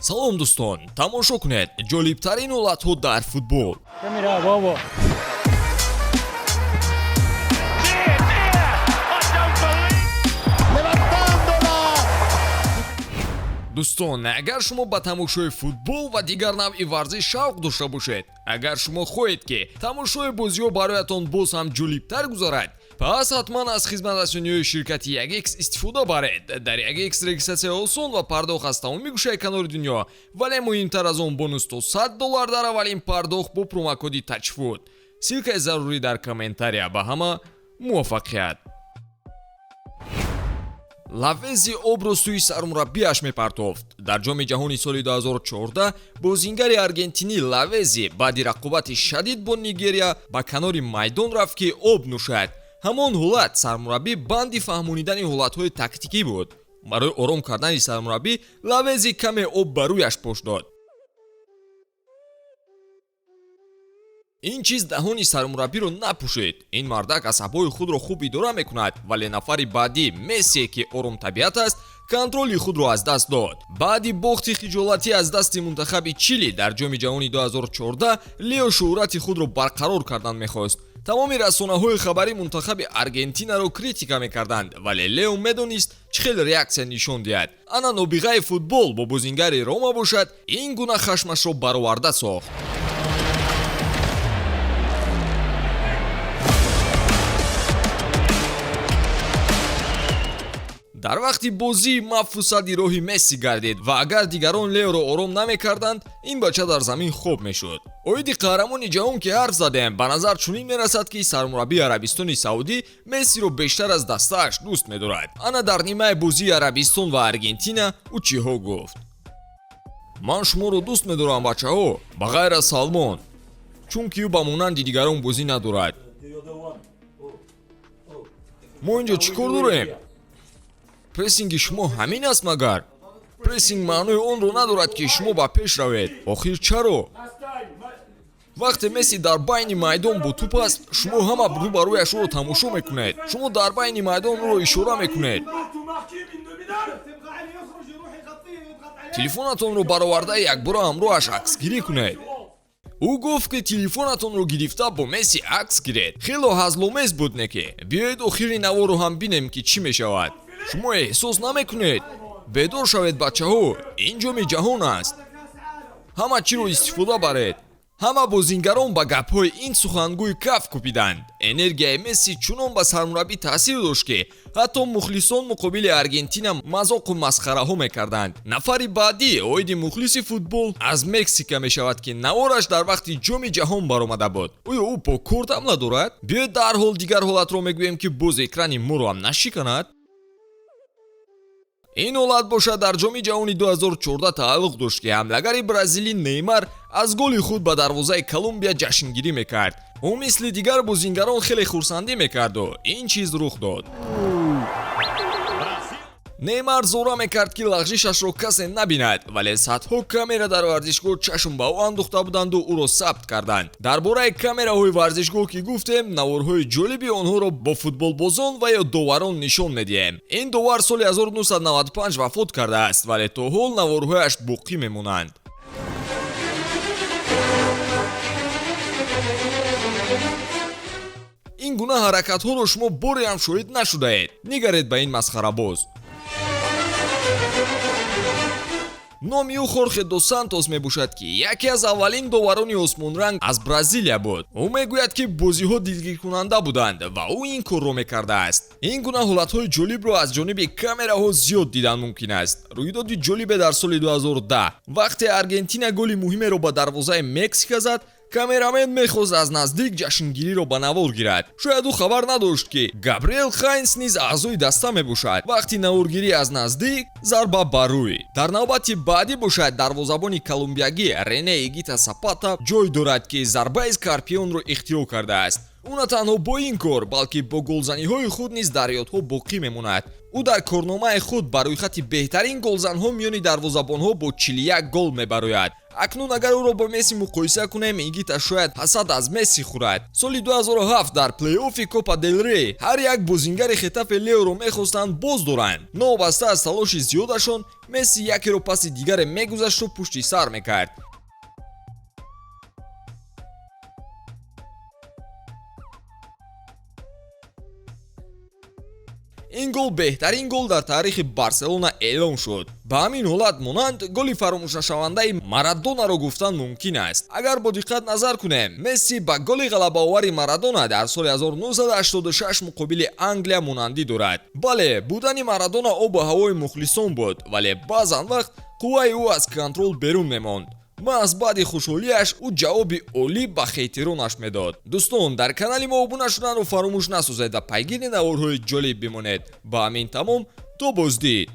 Салом, дӯстон, тамошо кунед ҷолибтарин ҳолатҳо дар футбол. Mira, bobo. Dear, dear, I don't believe. Levantándola. Дӯстон, агар шумо ба тамошои футбол ва дигар навъи варзиш шавқ дошта бошед, агар шумо хоҳед, ки тамошои бозиҳо бароятон боз ҳам ҷолибтар гузарад, пас ҳатман аз хизматрасониҳои ширкати 1X истифода баред. Дар 1X регистратсия осон ва пардохт аз тамоми гӯшаи канори дунё, вале муҳимтар аз он, бонус то 100 доллар дар аввалин пардохт бо промокоди TAJFOOT. Ссылкаи зарурӣ дар комментария. Ба ҳама муваффақият! Лавези обро сӯи сармураббиаш мепартофт. Дар Ҷоми ҷаҳони соли 2014 бозингари аргентинӣ Лавези баъди рақобати шадид бо Нигерия ба канори майдон рафт, ки об нӯшад. Ҳамон ҳолат сармураббӣ банди фаҳмонидани ҳолатҳои тактикӣ буд. Барои ором кардани сармураббӣ Лавези каме об ба рӯяш пош дод. Ин чиз даҳони сармураббиро напӯшид. Ин мардак асабҳои худро хуб идора мекунад, вале нафари баъдӣ, Мессие, ки оромтабиат аст, контроли худро аз даст дод. Баъди бохти хиҷолатӣ аз дасти мунтахаби Чили дар Ҷоми ҷаҳони 2014 Лео шӯҳрати худро барқарор кардан мехост. Тамоми расонаҳои хабарӣ мунтахаби Аргентинаро критика мекарданд, вале Лео медонист, чӣ хел реаксия нишон диҳад. Ана нобиғаи футбол бо бозингари Рома бошад, ин гуна хашмашро бароварда сохт. Дар вақти бозӣ Маффу садди роҳи Месси гардид ва агар дигарон Леоро ором намекарданд, ин бача дар замин хоб мешуд. Оиди қаҳрамони ҷаҳон ки ҳарф задем, ба назар чунин мерасад, ки сармураббии Арабистони Саудӣ Мессиро бештар аз дастааш дӯст медорад. Ана дар нимаи бозии Арабистон ва Аргентина ӯ чиҳо гуфт: «Ман шуморо дӯст медорам, бачаҳо, ба ғайр аз Салмон, чунки ӯ ба монанди дигарон бозӣ надорад. Мо ин ҷо чӣ кор дорем? Прессинги шумо ҳамин аст магар? Прессинг маънои онро надорад, ки шумо ба пеш равед. Охир чаро вақте Месси дар байни майдон бо тӯп аст, шумо ҳама рӯ ба рӯяш ӯро тамошо мекунед? Шумо дар байни майдон ӯро ишора мекунед. Телефонатонро бароварда, якбора ҳамроҳаш аксгирӣ кунед». Ӯ гуфт, ки телефонатонро гирифта, бо Месси акс гиред. Хело ҳазломез буд, не ки? Биёед, охири наворо ҳам бинем, ки чӣ мешавад. Шумо эҳсос намекунед? Бедор шавед, бачаҳо, ин Ҷоми ҷаҳон аст. Ҳама чиро истифода баред. Ҳама бозингарон ба гапҳои ин сухангӯй каф кӯбиданд. Энергияи Месси чунон ба сармураббӣ таъсир дошт, ки ҳатто мухлисон муқобили Аргентина мазоқу масхараҳо мекарданд. Нафари баъдӣ оиди мухлиси футбол аз Мексика мешавад, ки навораш дар вақти Ҷоми ҷаҳон баромада буд. Оё ӯ бо корт ҳам надорад? Биёед, дарҳол дигар ҳолатро мегӯем, ки боз экрани моро ҳам нашиканад. Ин ҳолат бошад, дар Ҷоми ҷаҳони 2014 тааллуқ дошт, ки ҳамлагари бразилӣ Неймар аз голи худ ба дарвозаи Колумбия ҷашнгирӣ мекард. Ӯ мисли дигар бозингарон хеле хурсандӣ мекарду ин чиз рух дод. Неймар зора мекард, ки лағжишашро касе набинад, вале садҳо камера дар варзишгоҳ чашм ба ӯ андохта буданду ӯро сабт карданд. Дар бораи камераҳои варзишгоҳ ки гуфтем, наворҳои ҷолиби онҳоро бо футболбозон ва ё доварон нишон медиҳем. Ин довар соли 1995 вафот кардааст, вале то ҳол наворҳояш боқӣ мемонанд. Ин гуна ҳаракатҳоро шумо боре ҳам шоҳид нашудаед. Нигаред ба ин масхарабоз. Номи ӯ Хорхе дос Сантос мебошад, ки яке аз аввалин доварони осмонранг аз Бразилия буд. Ӯ мегӯяд, ки бозиҳо дилгиркунанда буданд ва ӯ ин корро мекардааст. Ин гуна ҳолатҳои ҷолибро аз ҷониби камераҳо зиёд дидан мумкин аст. Рӯйдоди ҷолибе дар соли 2010, вақте Аргентина голи муҳимеро ба дарвозаи Мексика зад, камерамен мехост аз наздик ҷашнгириро ба навор гирад. Шояд ӯ хабар надошт, ки Габриэл Хайнс низ аъзои даста мебошад. Вақти наворгирӣ аз наздик, зарба ба рӯй. Дар навбати баъдӣ бошад, дарвозабони колумбиягӣ Рене Игита Сапата ҷой дорад, ки зарбаи скорпионро ихтироъ кардааст. Ӯ на танҳо бо ин кор, балки бо голзаниҳои худ низ дар ёдҳо боқӣ мемонад. Ӯ дар корномаи худ ба рӯйхати беҳтарин голзанҳо миёни дарвозабонҳо бо 41 гол мебарояд. Акнун агар ӯро бо Месси муқоиса кунем, Ҳигита шояд ҳасад аз Месси хӯрад. Соли 2007 дар плей-оффи Копа дел Рей ҳар як бозингари Хетафе Леоро мехостанд боз доранд. Новобаста аз талоши зиёдашон, Месси якеро паси дигаре мегузашту пушти сар мекард. Ин гол беҳтарин гол дар таърихи Барселона эълон шуд. Ба ҳамин ҳолат монанд голи фаромӯшнашавандаи Марадонаро гуфтан мумкин аст. Агар бо диққат назар кунем, Месси ба голи ғалабаовари Марадона дар соли 1986 муқобили Англия монандӣ дорад. Бале, будани Марадона обу ҳавои мухлисон буд, вале баъзан вақт қувваи ӯ аз контрол берун мемонд. Маҳз баъди хушҳолиаш ӯ ҷавоби олӣ ба хейтеронаш медод. Дӯстон, дар канали мо обуна шуданро фаромӯш насозед ва пайгири наворҳои ҷолиб бимонед. Ба ҳамин тамом, то боздид.